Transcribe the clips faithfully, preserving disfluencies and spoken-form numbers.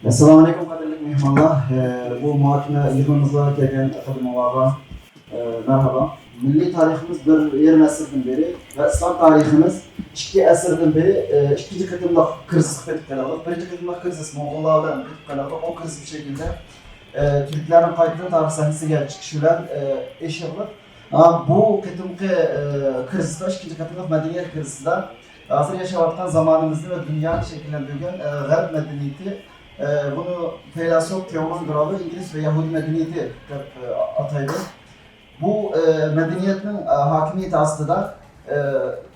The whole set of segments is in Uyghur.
ئەسسالامۇ ئەلەيكۇم، قەدىرلىك مېھمانلار. ئە، بۇ مۇھاكىمە يىغىنىمىزغا كەلگەن قەدىرلىك مېھمانلارغا، ئە، مەرھابا. مىللىي تارىخىمىز بىر يېرىم ئەسىردىن بېرى ۋە ئىسلام تارىخىمىز ئىككى ئەسىردىن بېرى، ئە، ئىككىنچى قېتىملىق كىرىزىسقا پېتىپ قېلىۋاتىدۇ. بىرىنچى قېتىملىق كىرىزىس موڭغۇللار بىلەن پېتىپ قېلىۋاتىدۇ. ئۇ كىرىزىس بىر شەكىلدە، ئە، تۈركلەرنىڭ قايتىدىن تارىخ سەھنىسىگە چىقىشى بىلەن، ئە، ئېشىلدى. ئا، بۇ قېتىمقى، ئە، كىرىزىستا، ئىككىنچى قېتىملىق مەدەنىيەت كىرىزىسىدا ھازىر ياشاۋاتقان زامانىمىزنى ۋە دۇنيانى شەكىللەندۈرگەن، ئە، غەرب مەدەنىيىتى، ئە، بۇنى پەيلاسوپ تياۋلۇن گرابى ئىنگلىز ۋە يەھۇدىي مەدەنىيىتى دەپ، ئە، ئاتايدۇ. بۇ، ئە، مەدەنىيەتنىڭ، ئە، ھاكىمىيىتى ئاستىدا، ئە،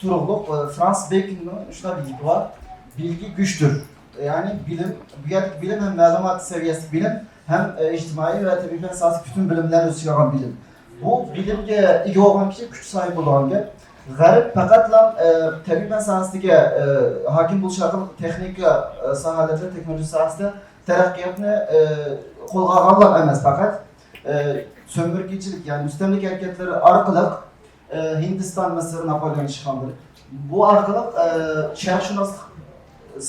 تۇرۇقلۇق، ئە، فرانسىس بېكوننىڭ شۇنداق بىر گېپى بار، «بىلگى گۈچتۇر.» يەنى بىلىم، بۇ يەردىكى بىلىم ھەم مەلۇمات سەۋىيەسىدىكى بىلىم، ھەم، ئە، ئىجتىمائىي ۋە تەبىئىي پەن ساھەسىدىكى پۈتۈن بىلىملەرنى ئۆز ئىچىگە ئالغان بىلىم. بۇ بىلىمگە ئىگە بولغان كىشى كۈچكە ساھىب بولىدىغان گەپ. غەرب پەقەتلا، ئە، تەبىئىي پەن ساھەسىگە، ئە، ھاكىم بولۇش ئارقىلىق تېخنىكا، ئە، ساھەلەردە، تېخنولوگىيە ساھەسىدە تەرەققىياتنى، ئە، قولغا ئالغانلا ئەمەس، پەقەت، ئە، سۆمۈرگىچىلىك، يەنى مۇستەملىكە ھەرىكەتلىرى ئارقىلىق، ئە، ھىندىستان، مىسىر، ناپولېئون ئىشغاللىرى، بۇ ئارقىلىق، ئە، شەرقشۇناسلىق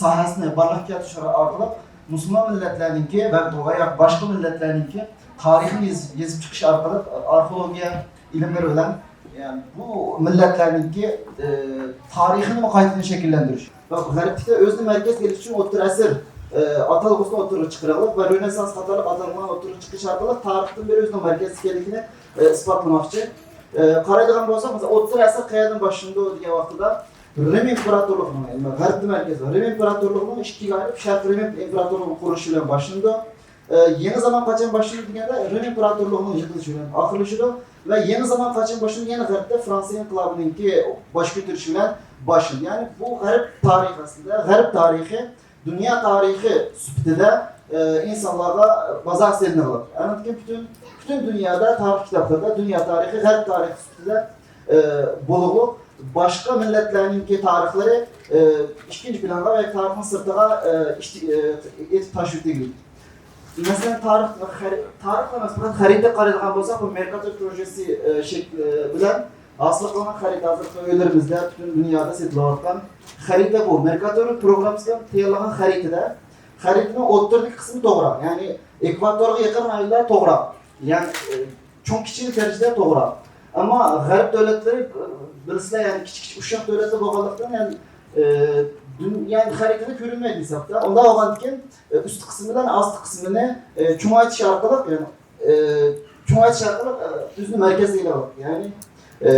ساھەسىنى بارلىققا كەلتۈرۈش ئارقىلىق مۇسۇلمان مىللەتلەرنىڭكى ۋە باشقا مىللەتلەرنىڭكى تارىخىنى يېزىپ، يېزىپ چىقىش ئارقىلىق، ئارخېئولوگىيە ئىلىملىرى بىلەن، يەنى بۇ مىللەتلەرنىڭكى، ئى، تارىخىنىمۇ قايتىدىن شەكىللەندۈرۈش. غەربتىكى ئۆزىنى مەركەزگە ئېلىش ئۈچۈن ئوتتۇرا ئەسىر، ئى، ئاتالغۇسىنى ئوتتۇرىغا چىقىرىۋېلىپ ۋە رېنېسسانس قاتارلىق ئاتالغۇلارنى ئوتتۇرىغا چىقىرىش ئارقىلىق تارىختىن بېرى ئۆزىنىڭ مەركەزلىك ئىكەنلىكىنى، ئى، ئىسپاتلىماقچى. ئى، قارايدىغان بولساق، مەسىلەن، ئوتتۇرا ئەسىر قەيەردىن باشلىنىدۇ دېگەن ۋاقتىدا، رىم ئىمپېراتورلۇقىنىڭ، يەنى غەربتە مەركەزى، رىم ئىمپېراتورلۇقىنىڭ ئىككىگە ئايرىلىپ، شەرقىي رىم ئىمپېراتورلۇقىنىڭ قۇرۇلۇشى بىلەن باشلىنىدۇ. ئە، يېڭى زامان قاچان باشلىنىدۇ دېگەندە، رىم ئىمپېراتورلۇقىنىڭ يىقىلىشى بىلەن ئاخىرلىشىدۇ ۋە يېڭى زامان قاچان باشلىنىدۇ؟ يەنە غەربتە فرانسىيە ئىنقىلابىنىڭكى باش كۆتۈرۈشى بىلەن باشلىنىدۇ. يەنى بۇ غەرب تارىخى ئەسلىدە، غەرب تارىخى دۇنيا تارىخى سۈپىتىدە، ئە، ئىنسانلارغا بازار سېلىنغلىق. ئاندىن كېيىن پۈتۈن، پۈتۈن دۇنيادا تارىخ كىتابلىرىدا دۇنيا تارىخى غەرب تارىخى سۈپىتىدە، ئە، بولۇقلۇق. باشقا مىللەتلەرنىڭكى تارىخلىرى، ئە، ئىككىنچى پىلانغا ۋە تارىخنىڭ سىرتىغا، ئە، ئىشتى-، ئە، ئېتىپ تاشلىۋېتىلگەن. مەسىلەن، تارىخ، خەرى-، تارىخ ئەمەس، پەقەت خەرىتە قارايدىغان بولساق، بۇ مېركاتور پروژېسى، ئى، شەكلى بىلەن ھاسىل قىلىنغان خەرىتە، ھازىرقى ئۆيلىرىمىزدە، پۈتۈن دۇنيادا سېتىلىۋاتقان خەرىتە بۇ. مېركاتور پروگراممىسى بىلەن تەييارلانغان خەرىتىدە، خەرىتىنىڭ ئوتتۇرىدىكى قىسمى توغرا، يەنى ئېكۋاتورغا يېقىن رايونلار توغرا، يەنى، ئى، چوڭ كىچىك دەرىجىدە توغرا. ئەمما غەرب دۆلەتلىرى، ئى، بىلىسىلەر، يەنى كىچىك كىچىك ئۇششاق دۆلەتلەر بولغانلىقتىن، يەنى، ئى، دۇن-، يەنى خەرىتىدە كۆرۈنمەيدۇ ھېسابتا. ئۇنداق بولغاندىكىن، ئى، ئۈستى قىسمى بىلەن ئاستى قىسمىنى، ئى، چوڭايتىش ئارقىلىق، يەنى ئى، چوڭايتىش ئارقىلىق، ئى، ئۆزىنى مەركەزگە ئېلىۋالدى. يەنى، ئى،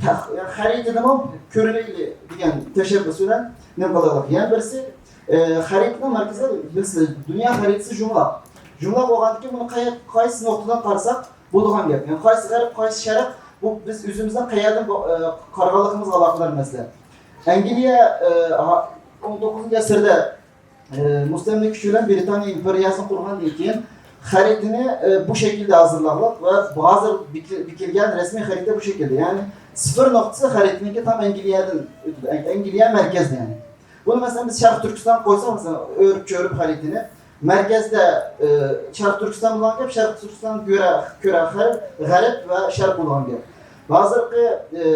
تەخ-، يا خەرىتىنىمۇ كۆرۈنەيلى دېگەن تەشەببۇس بىلەن نېمە قىلدۇق؟ يەنە بىرسى، ئى، خەرىتىنىڭ مەركىزى، بىلىسىز، دۇنيا خەرىتىسى جۇڭلاق. جۇڭلاق بولغاندىكىن بۇنى قاي-، قايسى نۇقتىدىن قارىساق بولىدىغان گەپ. يەنى قايسى غەرب، قايسى شەرق، بۇ بىز ئۆزىمىزنىڭ قەيەردىن بو-، ئى، قارىغانلىقىمىزغا ئالاقىدار مەسىلە. ئەنگلىيە، ئى، ھا-، ئون توققۇزىنچى ئەسىردە ئى، مۇستەملىكە كۈچى بىلەن برىتانىيە ئىمپېرىيەسىنى قۇرغاندىن كېيىن، خەرىتىنى، ئى، بۇ شەكىلدە ھازىرلاغلىق ۋە ھازىر بېكى-، بېكىلگەن رەسمىي خەرىتە بۇ شەكىلدە. يەنى سىفىر نۇقتىسى خەرىتىنىڭكى تام ئەنگلىيەدىن ئۆتىدۇ. ئەن-، ئەنگلىيە مەركەزدە يەنى. بۇنى مەسىلەن بىز شەرقىي تۈركىستانغا قويساق، مەسىلەن، ئۆرۈپ چۆرۈپ خەرىتىنى، مەركەزدە، ئى، شەرقىي تۈركىستان بولغان گەپ، شەرقىي تۈركىستان كۆرە، كۆرە غەرب، غەرب ۋە شەرق بولغان گەپ. ھازىرقى، ئى،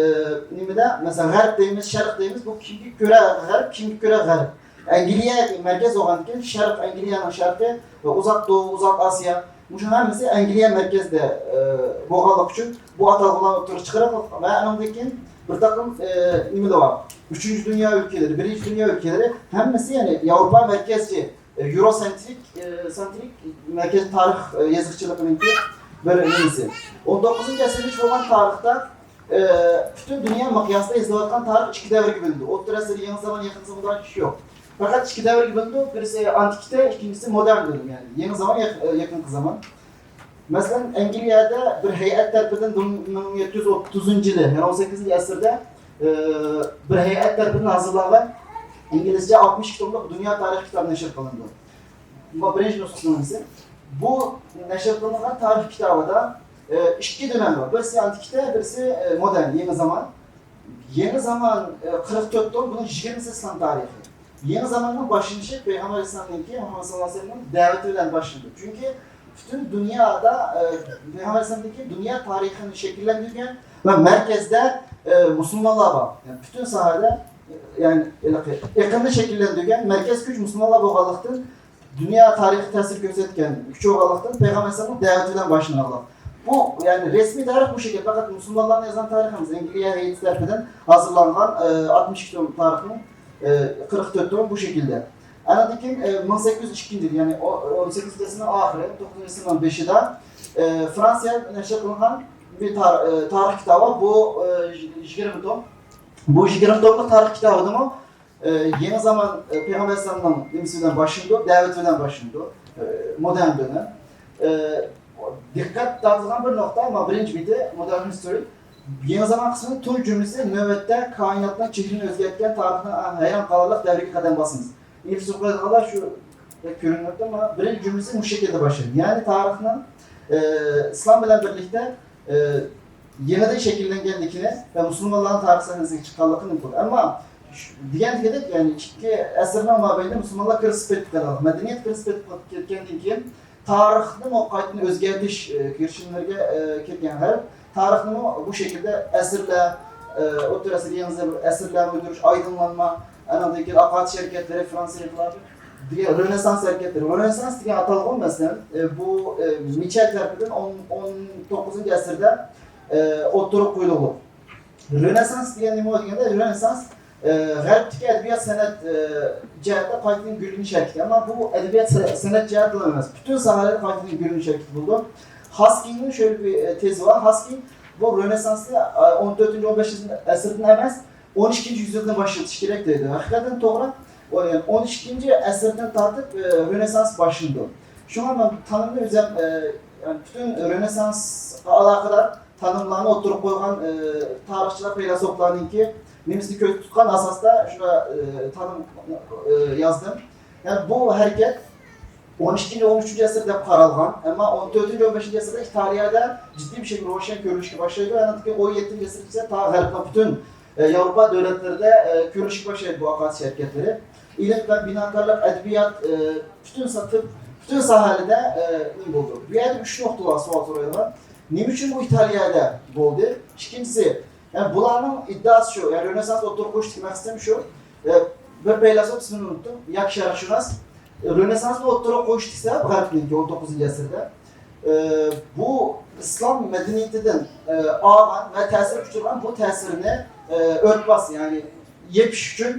نېمىدە، مەسىلەن، غەرب دەيمىز، شەرق دەيمىز، بۇ كىمگە كۆرە غەرب، كىمگە كۆرە غەرب. ئەنگلىيە مەركەز بولغاندىكىن، شەرق، ئەنگلىيەنىڭ شەرقى ۋە ئۇزاق دوغۇ، ئۇزاق ئاسىيا، مۇشۇ ھەممىسى ئەنگلىيە مەركەزدە، ئى، بولغانلىقى ئۈچۈن بۇ ئاتالغۇلارنى ئوتتۇرىغا چىقىرىپ ۋە ئانىڭدىن كېيىن بىر تاقىم، ئى، نېمىلەر بار. ئۈچىنچى دۇنيا ئۆلكىلىرى، بىرىنچى دۇنيا ئۆلكىلىرى ھەممىسى، يەنى ياۋروپا مەركەزچى، ئى، يۇروسەنترىك، ئى، سەنترىك مەركەزىي تارىخ، ئى، يېزىقچىلىقىنىڭكى بىر نېمىسى. ئون توققۇزىنچى ئەسىردە بولغان تارىختا، ئى، پۈتۈن دۇنيا مىقياسىدا يېزىلىۋاتقان تارىخ ئىككى دەۋرگە بۆلۈنىدۇ. ئوتتۇرا ئەسىر، يېڭى زامان، يېقىن زامان دېگەن ئىككى يوق. پەقەت ئىككى دەۋرگە بۆلۈنىدۇ. بىرسى ئانتىكىتە، ئىككىنچىسى مودېرن دەۋر، يەنى يېڭى زامان، يېق-، يېقىنقى زامان. مەسىلەن، ئەنگلىيەدە بىر ھەيئەت تەرىپىدىن بىر مىڭ يەتتە يۈز ئوتتۇزىنچى يىلى، يەنى ئون سەككىزىنچى ئەسىردە، ئى، بىر ھەيئەت تەرىپىدىن ھازىرلانغان ئىنگلىزچە ئاتمىش ئىككى توملۇق دۇنيا تارىخى كىتابى نەشر قىلىندى. بۇ بىرىنچى نۇسخىسىنىڭ نېمىسى. بۇ نەشر قىلىنغان تارىخ كىتابىدا، ئى، ئىككى دۆلەم بار. بىرسى ئانتىكىتە، بىرسى، ئى، مودېرن، يېڭى زامان. يېڭى زامان، ئى، قىرىق تۆت توم، بۇنىڭ يىگىرمىسى ئىسلام تارىخى. يېڭى زاماننىڭ باشلىنىشى پەيغەمبەر ئەلەيھىسسالامنىڭكى، مۇھەممەد ساللاللاھۇ ئەلەيھى ۋەسەللەمنىڭ دەۋىتى بىلەن باشلىنىدۇ. چۈنكى پۈتۈن دۇنيادا، ئى، پەيغەمبەر ئەلەيھىسسالامنىڭكى دۇنيا تارىخىنى شەكىللەندۈرگەن ۋە مەركەزدە، ئى، مۇسۇلمانلار بار. يەنى پۈتۈن ساھەدە، يەنى ھېلىقى ئېقىمنى شەكىللەندۈرگەن مەركەز كۈچ مۇسۇلمانلار بولغانلىقتىن، دۇنيا تارىخىغا تەسىر كۆرسەتكەن كۈچ بولغانلىقتىن، پەيغەمبەر ئەلەيھىسسالامنىڭ دەۋىتى بىلەن باشلىنىدۇ. بۇ، يەنى رەسمىي تارىخ بۇ شەكىل. پەقەت مۇسۇلمانلارنىڭ يازغان تارىخى ئەمەس، ئەنگلىيە ھەيئىتى تەرىپىدىن ھازىرلانغان، ئە، ئاتمىش ئىككى توم تارىخنىڭ، ئە، قىرىق تۆت تومى بۇ شەكىلدە. ئاندىن كېيىن، ئە، مىڭ سەككىز يۈز ئىككىنچى يىل، يەنى ئو-، ئون سەككىزىنچى ئەسىرنىڭ ئاخىرى، توققۇزىنچى ئەسىرنىڭ بېشىدا، ئە، فرانسىيە نەشر قىلغان بىر تار-، ئە، تارىخ كىتابى. بۇ، ئە، يىگىرمە توم. بۇ يىگىرمە توملۇق تارىخ كىتابىدىمۇ ئى، يېڭى زامان، ئى، پەيغەمبەر ئەلەيھىسسالامنىڭ نېمىسى بىلەن باشلىنىدۇ، دەۋىتى بىلەن باشلىنىدۇ، ئى، مودېرن دۆنەم. ئى، دىققەت تارتىدىغان بىر نۇقتا، مانا بىرىنچى بېتى، مودېرن ھىستورى. يېڭى زامان قىسمىنىڭ تۇنجى جۈملىسى نۆۋەتتە كائىناتنىڭ چېھرىنى ئۆزگەرتكەن تارىخنىڭ ھەيران قالارلىق دەۋرىگە قەدەم باسىمىز. ئىنگلىزچە ئوقۇيدىغانلار شۇ كۆرۈنۈۋاتىدۇ، مانا بىرىنچى جۈملىسى مۇشۇ شەكىلدە باشلىنىدۇ. يەنى تارىخنىڭ، ئى، ئىسلام بىلەن بىرلىكتە ئى، يېڭىدىن شەكىللەنگەنلىكىنى ۋە مۇسۇلمانلارنىڭ تارىخ سەھنىسىگە چىققانلىقىنى ئۇقتۇرىدۇ. ئەمما ش-، دېگەندىكىدەك، يەنى ئىككى ئەسىرنىڭ مابەينىدە مۇسۇلمانلار كىرىزىس پېتىپ قالغان، مەدەنىيەت كىرىزىس پېتىپ قېلىپ كەتكەندىن كېيىن، تارىخنىمۇ قايتىدىن ئۆزگەرتىش، ئى، گىرىشىملىرىگە، ئى، كىرگەن غەرب. تارىخنىمۇ بۇ شەكىلدە ئەسىرلەر، ئى، ئوتتۇرا ئەسىر، يېڭى ئەسىرلەر مۇدۇرۇش، ئايدىڭلانما، ئانىڭدىن كېيىن ئاقارتىش ھەرىكەتلىرى، فرانسىيە ئىنقىلابى دېگەن رېنېسسانس ھەرىكەتلىرى. رېنېسسانس دېگەن ئاتالغۇ، مەسىلەن، ئى، بۇ، ئى، مىچەل تەرىپىدىن ئون، ئون توققۇزىنچى ئەسىردە، ئى، ئوتتۇرىغا قويۇلغان. رېنېسسانس دېگەن نېمە دېگەندە، رېنېسسانس، ئى، غەربتىكى ئەدەبىيات، سەنئەت، ئى، جەھەتتە قايتىدىن گۈللىنىش ھەرىكىتى. ئەمما بۇ ئەدەبىيات، سە-، سەنئەت جەھەتتىلا ئەمەس، پۈتۈن ساھەلەردە قايتىدىن گۈللىنىش ھەرىكىتى بولىدۇ. خاسكىننىڭ شۆيلۈك بىر، ئى، تېزى بار. خاسكىن بۇ رېنېسسانسنى، ئى، ئون تۆتىنچى، ئون بەشىنچى ئەسىردىن ئەمەس، ئون ئىككىنچى يۈزيىلدىن باشلىتىش كېرەك دەيدۇ. ھەقىقەتەن توغرا. ئون ئىككىنچى ئەسىردىن تارتىپ، ئى، رېنېسسانس باشلىنىدۇ. شۇڭا مەن تانىمنى ئۆزۈم، ئى، يەنى پۈتۈن رېنېسسانسقا ئالاقىدار تانىملارنى ئوتتۇرىغا قويغان، ئى، تارىخچىلار، پەيلاسوپلارنىڭكى نېمىسىنى كۆزدە تۇتقان ئاساستا شۇنداق، ئى، تانىم، ئى، يازدىم. يەنى بۇ ھەرىكەت ئون ئىككىنچى، ئون ئۈچىنچى ئەسىر دەپ قارالغان، ئەمما ئون تۆتىنچى، ئون بەشىنچى ئەسىردە ئىتالىيەدە جىددىي بىر شەكىلدە روشەن كۆرۈلۈشكە باشلايدۇ. ئاندىن كېيىن ئون يەتتىنچى ئەسىرگىچە تا غەربنىڭ پۈتۈن، ئى، ياۋروپا دۆلەتلىرىدە، ئى، كۆرۈلۈشكە باشلايدۇ بۇ ئاقارتىش ھەرىكەتلىرى. ئىلىم ۋە بىناكارلىق، ئەدەبىيات، ئى، پۈتۈن سا-، پۈتۈن ساھەلەردە، ئى، نېمە بولىدۇ. بۇ يەردە ئۈچ نۇقتا بار سوئال سورايدىغان. نېمە ئۈچۈن بۇ ئىتالىيەدە بولدى؟ ئىككىنچىسى، يەنى بۇلارنىڭ ئىددىئاسى شۇ، يەنى رېنېسسانس ئوتتۇرىغا قويۇشتىكى مەقسىتىم شۇ. ئە، بىر پەيلاسوپ، ئىسمىنى ئۇنتتۇم، ياكى شەرقشۇناس، رېنېسسانسنى ئوتتۇرىغا قويۇشتىكى سەۋەب غەربنىڭكى ئون توققۇزىنچى ئەسىردە، ئە، بۇ ئىسلام مەدەنىيىتىدىن، ئە، ئالغان ۋە تەسىرگە ئۇچرىغان بۇ تەسىرنى، ئە، ئۆرتباس، يەنى يېپىش ئۈچۈن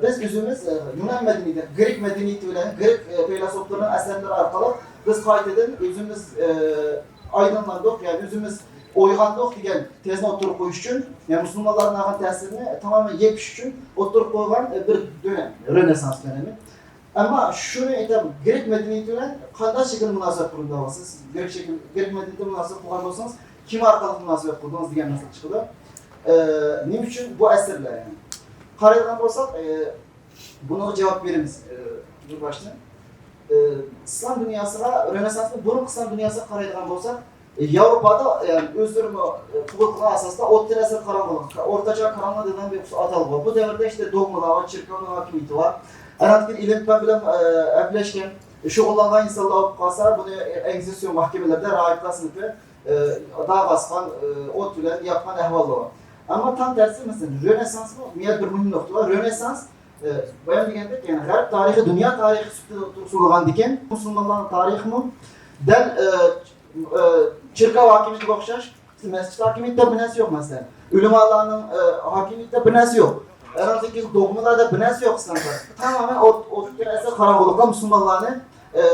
بىز ئۆزىمىز، ئە، يۇنان مەدەنىيىتى، گرېك مەدەنىيىتى بىلەن گرېك، ئە، پەيلاسوپلىرىنىڭ ئەسەرلىرى ئارقىلىق بىز قايتىدىن ئۆزىمىز، ئە، ئايدىڭلاندۇق، يەنى ئۆزىمىز ئويغاندۇق دېگەن تېزىنى ئوتتۇرىغا قويۇش ئۈچۈن، يەنى مۇسۇلمانلاردىن ئالغان تەسىرنى تامامەن يېپىش ئۈچۈن ئوتتۇرىغا قويغان، ئە، بىر دۆنەم، رېنېسسانس دۆنىمى. ئەمما شۇنى ئېيتايلى، گرېك مەدەنىيىتى بىلەن قانداق شەكىلدە مۇناسىۋەت قۇردىڭىز؟ سىز گرېك شەكىل، گرېك مەدەنىيىتىگە مۇناسىۋەت قىلغان بولسىڭىز، كىم ئارقىلىق مۇناسىۋەت قىلدىڭىز دېگەن مەسىلە چىقىدۇ. ئە، نېمە ئۈچۈن بۇ ئەسىرلەر، يەنى؟ قارايدىغان بولساق، ئە، بۇنىڭغا جاۋاب بېرىمىز، ئە، بىر باشتىن. ئە، ئىسلام دۇنياسىغا، رېنېسسانسنى بۇرۇنقى ئىسلام دۇنياسىغا قارايدىغان بولساق، ياۋروپادا، يەنى ئۆزلىرىمۇ قوبۇل قىلغان ئاساستا ئوتتۇرا ئەسىر قاراڭغۇلۇقى، ئورتاچاغ قاراڭغۇلۇقى دېگەن بىر ئاتالغۇ بار. بۇ دەۋردە ئىشتە دوگمىلار بار، چېركاۋنىڭ ھاكىمىيىتى بار. ئاندىن كېيىن ئىلىم پەن بىلەن، ئە، ئەپلەشكەن، شۇغۇللانغان ئىنسانلار بولۇپ قالسا، بۇنى ئىنكۋىزىتسىيون ماھكىمىلىرىدە راھىبلار سىنىپى، ئە، داغ ئاسقان، ئە، ئوت بىلەن ياققان ئەھۋاللار بار. ئەمما تام تەرسى، مەسىلەن، رېنېسسانسمۇ يەنە بىر مۇھىم نۇقتا بار. رېنېسسانس، ئە، بايام دېگەندەك، يەنى غەرب تارىخى دۇنيا تارىخى سۈپىتىدە ئوتتۇرىغا سۇنۇلغاندىكىن، مۇسۇلمانلارنىڭ تارىخىمۇ دەل، ئە، ئە، چېركاۋ ھاكىمىيىتىگە ئوخشاش، مەسچىت ھاكىمىيىتىدە بىر نەرسە يوق، مەسىلەن. ئۆلىمالارنىڭ، ئە، ھاكىمىيىتىدە بىر نەرسە يوق. ئەنىڭدىكى دوگمىلاردا بىر نەرسە يوق ئىسلامدا. تامامەن ئوت-، ئوتتۇرا ئەسىر قاراڭغۇلۇقتا مۇسۇلمانلارنى، ئە،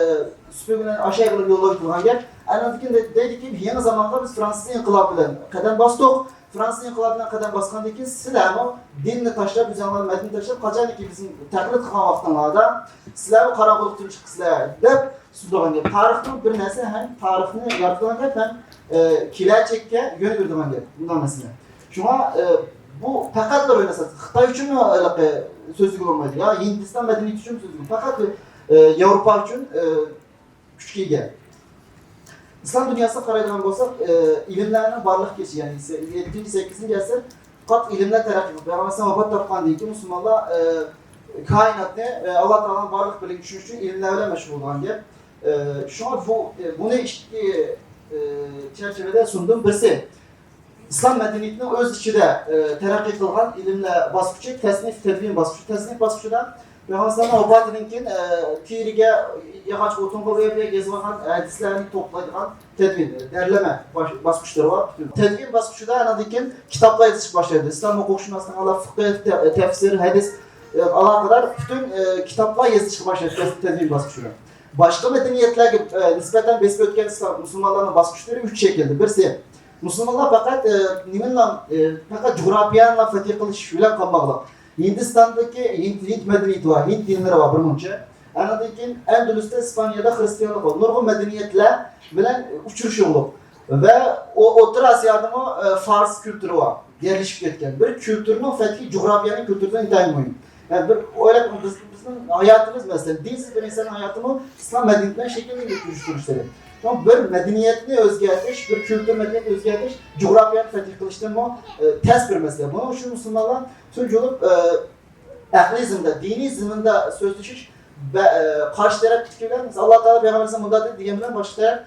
سۈپى بىلەن ئاشاي قىلىپ يوللاپ تۇرغان گەپ. ئەنىڭدىكى دە-، دەيدىكى، يېڭى زامانغا بىز فرانسىز ئىنقىلابى بىلەن قەدەم باستۇق. فرانسىز ئىنقىلابى بىلەن قەدەم باسقاندىن كېيىن سىلەرمۇ دىننى تاشلاپ، ئۆزۈڭلار مەدەنىيەتنى تاشلاپ، قاچانكى بىزنى تەقلىد قىلغان ۋاقتىڭلاردا سىلەرمۇ قاراڭغۇلۇقتىن چىقىسىلەر دەپ سۇندۇرغان گەپ. تارىخنىڭ بىر نەرسە ھەم تارىخنى يارىتىدىغان گەپ ھەم، ئە، كېلەچەككە يۆن بېرىدىغان گەپ. بۇنداق مەسىلە. شۇڭا، ئە، بۇ پەقەتلا رېنېسسانس. خىتاي ئۈچۈنمۇ ھېلىقى سۆزلىگىلى بولمايدۇ. يا ھىندىستان مەدەنىيىتى ئۈچۈن سۆزلىگىلى. پەقەت، ئە، ياۋروپا ئۈچۈن، ئە، كۈچكە ئىگە. ئىسلام دۇنياسىغا قارايدىغان بولساق، ئە، ئىلىملەرنىڭ بارلىققا كېلىشى، يەنى سە-، يەتتىنچى، سەككىزىنچى ئەسىر پەقەت ئىلىملەر تەرەققىي قىلىپ، پەيغەمبەر ئەلەيھىسسالام ۋاپات تاپقاندىن كېيىن مۇسۇلمانلار، ئە، كائىناتنى، ئە، ئاللا تائالانىڭ بارلىق بىرلىكىنى چۈشىنىش ئۈچۈن ئىلىملەر بىلەن مەشغۇل بولغان گەپ. ئە، شۇڭا بۇ، ئە، بۇنى ئىككى، ئە، چەرچىۋىدە سۇندۇم. بىرسى، ئىسلام مەدەنىيىتىنىڭ ئۆز ئىچىدە، ئە، تەرەققىي قىلغان ئىلىملەر باسقۇچى، تەسنىف، تەدۋىن باسقۇچى. تەسنىف باسقۇچىدا پەيغەمبەر ئەلەيھىسسالامنىڭ ۋاپاتىدىن كېيىن، ئە، تېرىگە، ياغاچ ئوتۇنغا بۇ يەرگە يېزىلغان ھەدىسلەرنى توپلايدىغان تەدۋىن، دەرلىمە باش-، باسقۇچلىرى بار. پۈتۈن تەدۋىن باسقۇچىدا ئانىڭدىن كېيىن كىتابلار يېزىلىشقا باشلايدۇ. ئىسلام ھوقۇق شۇناسلىقى، فىقىھ، تە-، تەپسىر، ھەدىس، ئە، ئالاقىدار پۈتۈن، ئە، كىتابلار يېزىلىشقا باشلايدۇ تەدۋىن باسقۇچىدا. باشقا مەدەنىيەتلەرگە، ئە، نىسبەتەن بېسىپ ئۆتكەن ئىسلام، مۇسۇلمانلارنىڭ باسقۇچلىرى ئۈچ شەكىلدە. بىرسى، مۇسۇلمانلار پەقەت، ئە، نېمىلا، ئە، پەقەت جۇغراپىيەنىلا فەتھ قىلىش بىلەن قالماقلىق. ھىندىستاندىكى ھىند، ھىند مەدەنىيىتى بار، ھىند دىنلىرى بار بىر مۇنچە. ئاندىن كېيىن ئەندىلۇستا، ئىسپانىيەدە خىرىستىيانلىق بار. نۇرغۇن مەدەنىيەتلەر بىلەن ئۇچرىشىغلىق. ۋە ئو-، ئوتتۇرا ئاسىيادىمۇ، ئە، فارس كۈلتۈرى بار. يەرلىشىپ كەتكەن. بىر كۈلتۈرنىڭ فەتھى جۇغراپىيەنىڭ كۈلتۈرىدىن ئىنتايىن مۇھىم. يەنى بىر ئويلاپ، بىز، بىزنىڭ ھاياتىمىز، مەسىلەن، دىنسىز بىر ئىنساننىڭ ھاياتىمۇ ئىسلام مەدەنىيىتى بىلەن شەكىللىنىپ يۈرۈشتۈرۈشلىرى. شۇڭا بىر مەدەنىيەتنى ئۆزگەرتىش، بىر كۈلتۈر مەدەنىيەتنى ئۆزگەرتىش جۇغراپىيەنى فەتھ قىلىشتىنمۇ، ئە، تەس بىر مەسىلە. بۇنىڭ ئۈچۈن مۇسۇلمانلار تۇنجى بولۇپ، ئە، ئەقلىي زېمىندا، دىنىي زېمىندا سۆزلىشىش، بە-، ئە، قارشى تەرەپتىكى بىلەن، مىسال، ئاللا تائالا پەيغەمبەر ئەلەيھىسسالام مۇنداق دېدى دېگەن بىلەن باشقا تەرەپ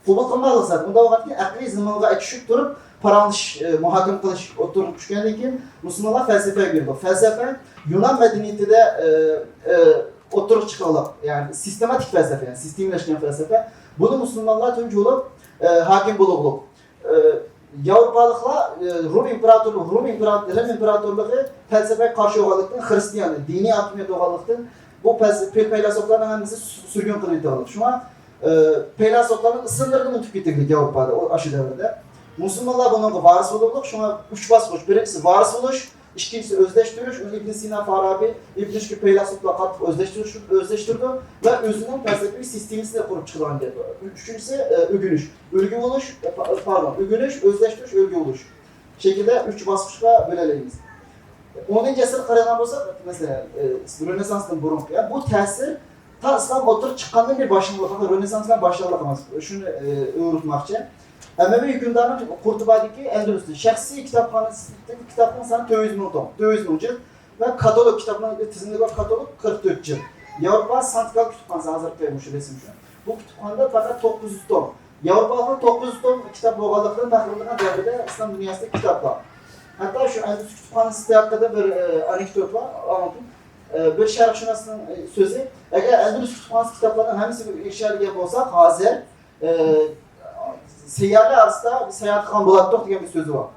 قوبۇل قىلمايدۇ زادى. ئۇنداق بولغاندىكىن ئەقلىي زېمىنغا چۈشۈپ تۇرۇپ پاراڭلىشىش، ئە، مۇھاكىمە قىلىش ئوتتۇرىغا چۈشكەندىن كېيىن مۇسۇلمانلار پەلسەپىگە كىرىدۇ. پەلسەپە يۇنان مەدەنىيىتىدە، ئە، ئە، ئوتتۇرىغا چىققانلىق، يەنى سىستېماتىك پەلسەپە، يەنى سىستېمىلەشكەن پەلسەپە. بۇنى مۇسۇلمانلار تۇنجى بولۇپ، ئە، ھاكىم بولۇقلۇق. ئە، ياۋروپالىقلار، ئە، رۇم ئىمپېراتورلۇقى، رۇم ئىمپېرات-، رىم ئىمپېراتورلۇقى پەلسەپىگە قارشى بولغانلىقتىن، خىرىستىيان دىنىي ھاكىمىيەت بولغانلىقتىن، بۇ پەلسە-، پەي-، پەيلاسوپلارنىڭ ھەممىسى سۈ-، سۈرگۈن قىلىنىۋېتىلغانلىق. شۇڭا، ئە، پەيلاسوپلارنىڭ ئىسىملىرىمۇ ئۇنتۇپ كېتىلدى ياۋروپادا ئۇ، ئاشۇ دەۋردە. مۇسۇلمانلار بۇنىڭغا ۋارىس بولۇقلۇق، شۇڭا ئۈچ باسقۇچ. بىرىنچىسى ۋارىس بولۇش، ئىككىنچىسى ئۆزلەشتۈرۈش، ئۇنى ئىبن سىنا، فارابى، ئىبن رۇشد پەيلاسوپلار قاتتىق ئۆزلەشتۈرۈش-، ئۆزلەشتۈرىدۇ ۋە ئۆزىنىڭ پەلسەپىۋى سىستېمىسىنى قۇرۇپ چىقىدىغان گەپ. ئۈچىنچىسى، ئە، ئۆگىنىش، ئۈلگە بولۇش، ئە، پا-، پاردون، ئۆگىنىش، ئۆزلەشتۈرۈش، ئۈلگە بولۇش شەكلىدە ئۈچ باسقۇچقا بۆلەلەيمىز. ئونىنچى ئەسىرگە قارىغان بولساق، مەسىلەن، ئە، رېنېسسانستىن بۇرۇنقى، يا، بۇ تەسىر تا ئىسلام ئوتتۇرىغا چىققاندىن بېرى باشلىنىپ، رېنېسسانس بىلەن باشلانغان ئەمەس. شۇنى، ئە، ئۇنتۇماقچى. ئەمەۋى ھۆكۈمدارنىڭ قۇرتۇبادىكى ئەندەلۇسنىڭ شەخسىي كىتابخانىسىدىكى كىتابنىڭ سانى تۆت يۈز مىڭ توم، تۆت يۈز مىڭ جىلد ۋە كاتالوگ، كىتابنىڭ تىزىملىكى بار، كاتالوگ قىرىق تۆت جىلد. ياۋروپا سانت گال كۇتۇپخانىسى، ھازىرقى مۇشۇ رەسىم شۇ. بۇ كۇتۇپخانىدا پەقەت توققۇز يۈز توم. ياۋروپادا توققۇز يۈز توم كىتاب بولغانلىقىدىن، پەخىرلىنىدىغان دەرىجىدە ئىسلام دۇنياسىدا كىتاب بار. ھەتتا شۇ ئەندىلۇس كۇتۇپخانىسى ھەققىدە بىر، ئە، ئانېكدوت بار، ئاڭلىتىم. ئە، بىر شەرقشۇناسنىڭ، ئە، سۆزى، ئەگەر ئەندىلۇس كۇتۇپخانىسى كىتابلارنىڭ ھەممىسىگە ئېرىشەلىگەن بولساق، ھازىر، ئە، سەييارە ئارىسىدا بىز ساياھەت قىلغان بولاتتۇق دېگەن بىر سۆزى بار.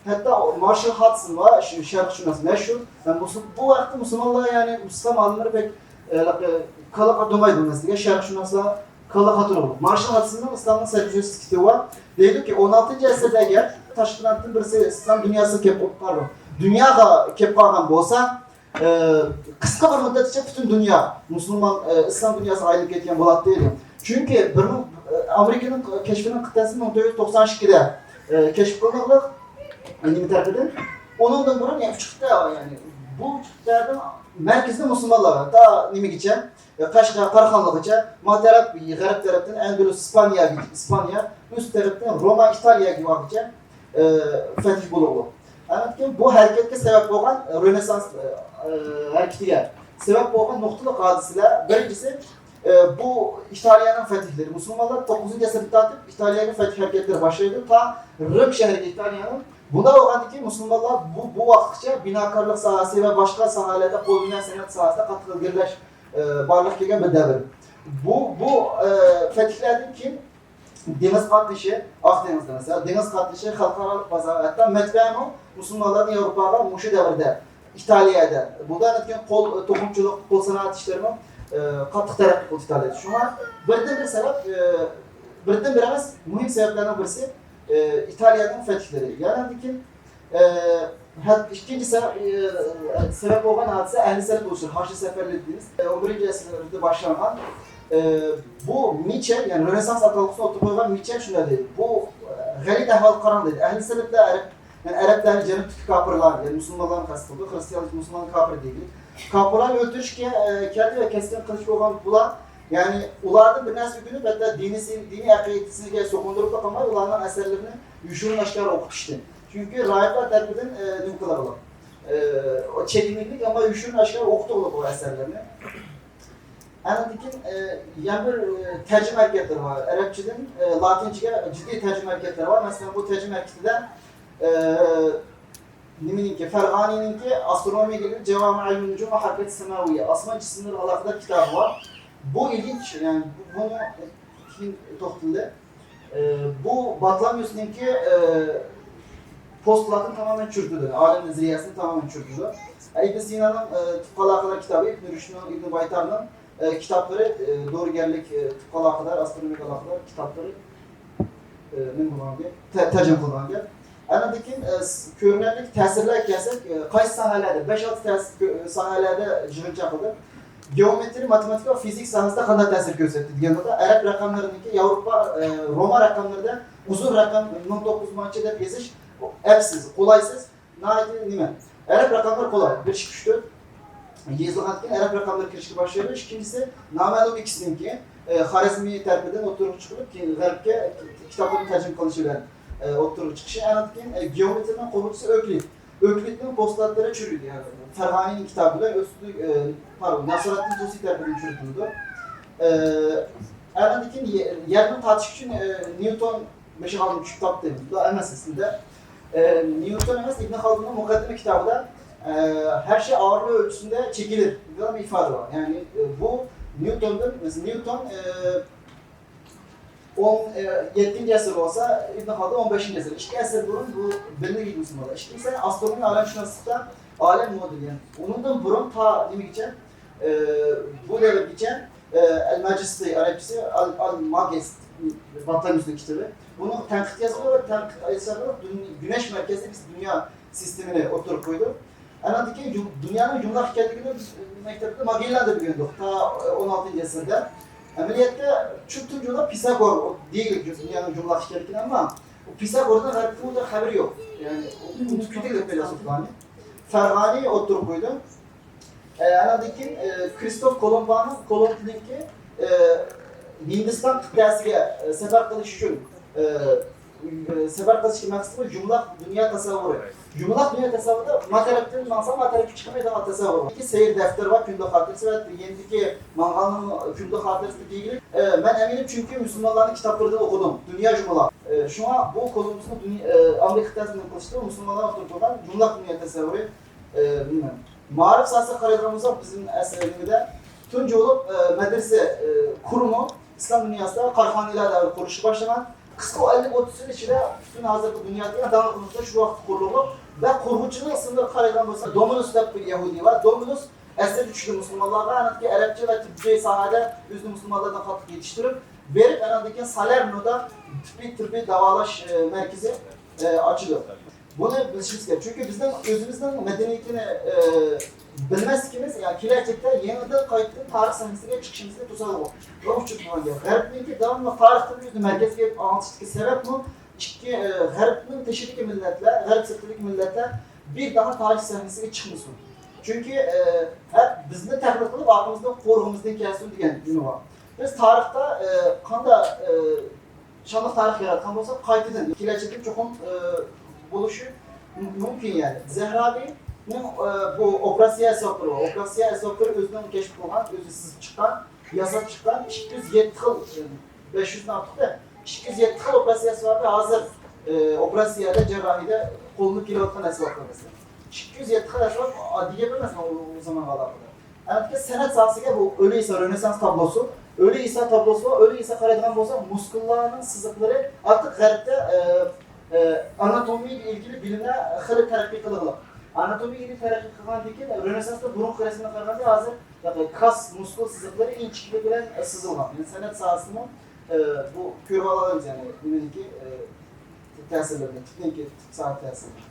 ھەتتا مارشال ھادسون بار، شۇ شەرقشۇناس مەشھۇر. ھەم مۇسۇل-، بۇ ۋاقىتتا مۇسۇلمانلار، يەنى ئىسلام ئالىملىرى بەك، ئە، كاللا قاتۇرمايدۇ مەسىلىگە، شەرقشۇناسلار كاللا قاتۇرىدۇ. مارشال ھادسوننىڭ ئىسلامنىڭ سەرگۈزەشتىسى كىتابى بار. دەيدۇكى، ئون ئالتىنچى ئەسىردە ئەگەر تاشقىناتتىن بىرسى ئىسلام دۇنياسىغا كەپ، پاردون، دۇنياغا كەپ قالغان بولسا، ئە، قىسقا بىر مۇددەتتىچە پۈتۈن دۇنيا مۇسۇلمان، ئە، ئىسلام دۇنياسىغا ئايلىنىپ كەتكەن بولاتتى دېدى. چۈنكى بىر مىڭ، ئە، ئامېرىكىنىڭ كەشپىنىڭ قىتئەسى مىڭ تۆت يۈز توقسان ئىككىدە، ئە، كەشىپ قىلىنغانلىق، ئە، نېمە تەرىپىدىن؟ ئۇنىڭدىن بۇرۇن، يەنى ئۈچ قىتئە، يەنى بۇ ئۈچ قىتئەدىن مەركىزىدە مۇسۇلمانلار بار. تا نېمىگىچە؟ ئە، قەشقەر، قاراخانلىقىغىچە، ما تەرەپ، غەرب تەرەپتىن ئەندەلۇس، ئىسپانىيە، ئىسپانىيە، ئۈست تەرەپتىن روما، ئىتالىيەگە بارغىچە، ئە، فەتھ بولۇقلۇق. ئاندىن كېيىن بۇ ھەرىكەتكە سەۋەب بولغان، رېنېسسانس، ئە، ھەرىكىتىگە سەۋەب بولغان نۇقتىلىق ھادىسىلەر، بىرىنچىسى، ئە، بۇ ئىتالىيەنىڭ فەتھلىرى. مۇسۇلمانلار توققۇزىنچى ئەسىردىن تارتىپ ئىتالىيەگە فەتھ ھەرىكەتلىرى باشلايدۇ، تا رىم شەھىرىگە ئىتالىيەنىڭ. بۇنداق بولغاندىن كېيىن مۇسۇلمانلار بۇ، بۇ ۋاقىتقىچە بىناكارلىق ساھەسى ۋە باشقا ساھەلەردە، قول ھۈنەر سەنئەت ساھەسىدە قاتتىق ئىلگىرىلەش، ئە، بارلىققا كەلگەن بىر دەۋر. بۇ، بۇ، ئە، فەتھلەردىن كېيىن دېڭىز قاتنىشى، ئاق دېڭىز دېمەسە، دېڭىز قاتنىشى، خەلقئارالىق بازار، ھەتتا مەتبەئەمۇ مۇسۇلمانلاردىن ياۋروپاغا مۇشۇ دەۋردە، ئىتالىيەدە، بۇ دەۋردىكى قول توقۇمىچىلىق، قول سانائەت ئىشلىرىمۇ، ئە، قاتتىق تەرەققىي قىلدى ئىتالىيەدە. شۇڭا بىردىن بىر سەۋەب، ئە، بىردىن بىر ئەمەس، مۇھىم سەۋەبلەرنىڭ بىرسى، ئە، ئىتالىيەنىڭ فەتھلىرى. يەنى ئاندىن كېيىن، ئە، ھە-، ئىككىنچى سەۋەب، ئە، سەۋەب بولغان ھادىسە ئەھلى سەلەپ ئۇرۇشى، ھاچلى سەپەرلىرى دەيمىز. ئە، ئون بىرىنچى ئەسىردە باشلانغان. ئە، بۇ مىچەل، يەنى رېنېسسانس ئاتالغۇسىنى ئوتتۇرىغا قويغان مىچەل شۇنداق دەيدۇ. بۇ، ئە، غەلىتە ئەھۋالغا قاراڭ دەيدۇ. ئەھلى سەلەپلەر ئەرەب، يەنى ئەرەبلەرنى جەنۇبتىكى كاپىرلار، يەنى مۇسۇلمانلارنى قەست قىلىدۇ. خىرىستىيانلار مۇسۇلمانلارنى كاپىر دەيدۇ. كاپىرلارنى ئۆلتۈرۈشكە، ئە، كەلدى ۋە كەسكىن قىلىچ بولغان بۇلار، يەنى ئۇلاردىن بىر نەرسە ئۆگىنىپ، ھەتتا دىنىي، دىنىي ئەقىدىسىگە سوقۇندۇرۇپلا قالماي، ئۇلارنىڭ ئەسەرلىرىنى يوشۇرۇن ئاشكارا ئوقۇتۇشتى. چۈنكى راھىبلار تەرىپىدىن، ئە، نېمە قىلىدۇ، ئە، چېكىنىدۇ، ئەمما يوشۇرۇن ئاشكارا ئوقۇتىدۇ بۇ ئەسەرلەرنى. ئاندىن كېيىن، ئە، يەنە بىر، ئە، تەرجىمە ھەرىكەتلىرى بار. ئەرەبچىدىن، ئە، لاتىنچىگە جىددىي تەرجىمە ھەرىكەتلىرى بار. مەسىلەن، بۇ تەرجىمە ھەرىكىتىدە، ئە، نېمىنىڭكى؟ فەرغانىنىڭكى ئاسترونومىيەگە جاۋامىئۇن نۇجۇم ۋە ھەرىكەت سەماۋىيە، ئاسمان جىسىملىرى ئالاقىدار كىتابى بار. بۇ ئىلگىرى، يەنى بۇنى كېيىن توختىلىدۇ. ئى، بۇ باتلاميۇسنىڭكى، ئى، پوستۇلاتىنى تامامەن چۈشۈرۈپتۇ، ئالەم نەزەرىيەسىنى تامامەن چۈشۈرۈپتۇ. ئىبن سىنانىڭ، ئى، تۇغقان ئالاقىلار كىتابى، ئىبن رۇشدنىڭ، ئىبن بايتارنىڭ، ئى، كىتابلىرى، ئى، دورىگەرلىك، ئى، تۇغقان ئالاقىدار، ئاسترونومىيەگە ئالاقىدار كىتابلىرى، ئى، نېمە قىلغان گەپ؟ تە-، تەرجىمە قىلغان گەپ. ئاندىن كېيىن، ئى، س-، كۆرۈنەرلىك تەسىرلەرگە كەلسەك، ئى، قايسى ساھەلەردە، بەش-ئالتە تەس-، كۆ-، ساھەلەردە يىغىنچاق قىلدى. گېئومېترىيە، ماتېماتىكا ۋە فىزىكا ساھەسىدە قانداق تەسىر كۆرسەتتى دېگەن بولسا، ئەرەب رەقەملىرىنىڭكى ياۋروپا، ئى، روما رەقەملىرىدە ئۇزۇن رەقەم مىڭ توققۇز يۈز مىڭچە دەپ يېزىش ئەپسىز، قولايسىز، ناھايىتى نېمە؟ ئەرەب رەقەملىرى قولاي، بىر ئىككى ئۈچ تۆت يېزىلغاندىن كېيىن ئەرەب رەقەملىرى كىرىشكە باشلايدۇ. ئىككىنچىسى، نامەلۇم ئىكسنىڭكى، ئى، خارەزمى تەرىپىدىن ئوتتۇرىغا چىقىرىپ، كېيىن غەربكە كىتابلىرىنى تەرجىمە قىلىشى بىلەن، ئى، ئوتتۇرىغا چىقىشى. ئاندىن كېيىن، ئى، گېئومېترىيەنىڭ قۇرغۇچىسى ئۆكلىد. ئۆكلىدنىڭ پوستۇلاتلىرى چۈشۈرۈلدى. يەنى فەرغانىنىڭ كىتابى بىلەن ئۆكلىد، ئى، پاردون، ناسىرەددىن تۇسى تەرىپىدىن چۈشۈرۈلدى. ئى، ئاندىن كېيىن يە-، يەرنى تارتىش ئۈچۈن، ئى، نيۇتون بېشىغا ئالدىن چۈشۈپ قاپتۇ. بۇ ئەمەس ئەسلىدە. ئى، نيۇتون ئەمەس، ئىبن خالدۇننىڭ مۇقەددىمە كىتابىدا، ئى، ھەر شەي ئاغىرلىق ئۆلچىسىندە چېكىلىر دېگەن ئىپادە بار. يەنى، ئى، بۇ نيۇتوندىن، مەسىلەن، نيۇتون، ئى، ئون، ئى، يەتتىنچى ئەسىر بولسا، ئىبن خالدۇن ئون بەشىنچى ئەسىر. ئىككى ئەسىر بۇرۇن بۇ بىلىنگەن مۇسۇلمانلار. ئىككىنچىسى، ئاسترونومىيە ئالەمشۇناسلىقتا ئالەم مودېلى. يەنى ئۇنىڭدىن بۇرۇن تا نېمىگىچە، ئى، بۇ دەۋرگىچە، ئى، ئەل ماجىستى، ئەرەبچىسى ئال-، ئال ماگىست، باتلاميۇسنىڭ كىتابى. بۇنىڭ تەنقىد يازغىلى ۋە تەنقىد ئەسەرلىرى دۇن-، گۈنەش مەركەزلىك دۇنيا سىستېمىنى ئوتتۇرىغا قويدى. ئاندىن كېيىن يۇ-، دۇنيانىڭ يۇمىلاق ئىكەنلىكىنى بىز مەكتەپتە ماگېللاندىن ئۆگەندۇق، تا ئون ئالتىنچى ئەسىردە. ئەمەلىيەتتە شۇ تۇنجى پىساگور دېگىلى دۇنيانىڭ يۇمىلاق ئىكەنلىكىنى، ئەمما ئۇ پىساگوردىن غەربتىن ئۇنچە خەۋىرى يوق. يەنى ئۇنى ئۇنتۇپ كېتىلدى فەيلاسوفلارنى. فەرغانى ئوتتۇرىغا قويدى. ئە، ئاندىن كېيىن، ئە، كرىستوف كولومبانىڭ، كولومبنىڭكى، ئە، ھىندىستان قىتئەسىگە، ئە، سەپەر قىلىش ئۈچۈن، ئە، ئە، سەپەر قىلىشتىكى مەقسىتى يۇمىلاق دۇنيا تەسەۋۋۇرى. يۇمىلاق دۇنيا تەسەۋۋۇرىدا ما تەرەپتىن ماڭسا، ما تەرەپكە چىقمايدىغان تەسەۋۋۇر. سەير دەپتىرى بار، كۈندىلىك خاتىرىسى ۋە يېنىدىكى ماڭغاننىڭ كۈندىلىك خاتىرىسىدە بىلگىلىك. ئە، مەن ئەمىنىم، چۈنكى مۇسۇلمانلارنىڭ كىتابلىرىدىن ئوقۇدۇم. دۇنيا يۇمىلاق. ئە، شۇڭا بۇ كولومبنىڭ دۇنيا، ئە، ئامېرىكا قىتئەسىنى قىلىشتا مۇسۇلمانلار ئوتتۇرىغا قويغان يۇمىلاق دۇنيا تەسەۋۋۇرى، ئە، بىلمەن. مائارىپ ساھەسىگە قارايدىغان بولساق، بىزنىڭ ئەسلىمىزدە تۇنجى بولۇپ، ئە، مەدرىسە، ئە، قۇرۇمى ئىسلام دۇنياسىدا قاراخانىيلار دەۋرىدە قۇرۇلۇشقا باشلىغان. قىسقا ئەللىك ئوتتۇز يىل ئىچىدە پۈتۈن ھازىرقى دۇنيادىكى ئەڭ داڭلىق قۇرۇلۇشلار شۇ ۋاقىتتا قۇرۇلغان ۋە قۇرغۇچىنىڭ ئىسمىغا قارايدىغان بولساق، دومىنۇس دەپ بىر يەھۇدىي بار. دومىنۇس ئەسلىدە چۈشتى مۇسۇلمانلارغا، ئەنەتكى ئەرەبچە ۋە تېببىي ساھەدە ئۆزىنى مۇسۇلمانلاردىن قاتتىق يېتىشتۈرۈپ، بېرىپ ئەنەندىن كېيىن سالەرنودا تېببىي، تېببىي داۋالاش، ئە، مەركىزى، ئە، ئاچىدۇ. بۇنى بىلىشىمىز كېرەك. چۈنكى بىزنىڭ ئۆزىمىزنىڭ مەدەنىيىتىنى، ئە، بىلمەسلىكىمىز، يا كېلەچەكتە يېڭىدىن قايتىدىن تارىخ سەھنىسىگە چىقىشىمىزنى توسالغۇ. بۇ ئۇچۇر بولغان گەپ. غەربنىڭكى داۋاملىق تارىخ تىلىنى ئۆزىنىڭ مەركەزگە ئېلىپ ئاڭلىتىشتىكى سەۋەبمۇ ئىككى، ئە، غەربنىڭ تېشىدىكى مىللەتلەر، غەرب سىرتىدىكى مىللەتلەر بىر داڭا تارىخ سەھنىسىگە چىقمىسۇن. چۈنكى، ئە، ھەم بىزنى تەقلىد قىلىپ، ئارقىمىزدىن قورغىمىزدىن كەلسۇن دېگەن نېمە بار. بىز تارىختا، ئە، قانداق، ئە، شانلىق تارىخ ياراتقان بولساق، قايتىدىن كېلەچەكتە چوقۇم، ئە، بولۇشى مۇ-، مۇمكىن، يەنى. زەھرابىنىڭ، ئە، بۇ ئوپېراتسىيە ئەسۋابلىرى بار. ئوپېراتسىيە ئەسۋابلىرى ئۆزىنىڭ كەشىپ قىلغان، ئۆزى سىزىپ چىققان، ياساپ چىققان ئىككى يۈز يەتتە خىل، بەش يۈزدىن ئارتۇق-دە، ئىككى يۈز يەتتە خىل ئوپېراتسىيە ئەسۋابى ھازىر، ئە، ئوپېراتسىيەدە، جەرراھىيدە قوللىنىپ كېلىۋاتقان ئەسۋابلار مەسىلەن. ئىككى يۈز يەتتە خىل ئەسۋاب ئاددىي گەپ ئەمەس، ئۇ، ئۇ زامانغا ئالاقىدار. ئەمدى سەنئەت ساھەسىگە بۇ ئۆلى ئىسا رېنېسسانس تابلوسى، ئۆلى ئىسا تابلوسى بار. ئۆلى ئىسا قارايدىغان بولساق، مۇسكۇللارنىڭ سىزىقلىرى ئارتۇق غەربتە، ئە، ئە، ئاناتومىيەگە ئىلگىرى بىلىملەر خېلى تەرەققىي قىلغان. ئاناتومىيە ئىلگىرى تەرەققىي قىلغاندىن كېيىن رېنېسسانستا بۇرۇنقى رەسىمگە قارىغاندا ھازىر كاس مۇسكۇل سىزىقلىرى ئىنچىكىلىك بىلەن سىزىلغان. يەنى سەنئەت ساھەسىمۇ، ئە، بۇ كۆرۈپ ئالىمىز، يەنى نېمىنىڭكى، ئە، تەسىرلىرىنى، تىپنىڭكى، تىپ ساھە تەسىرلىرىنى.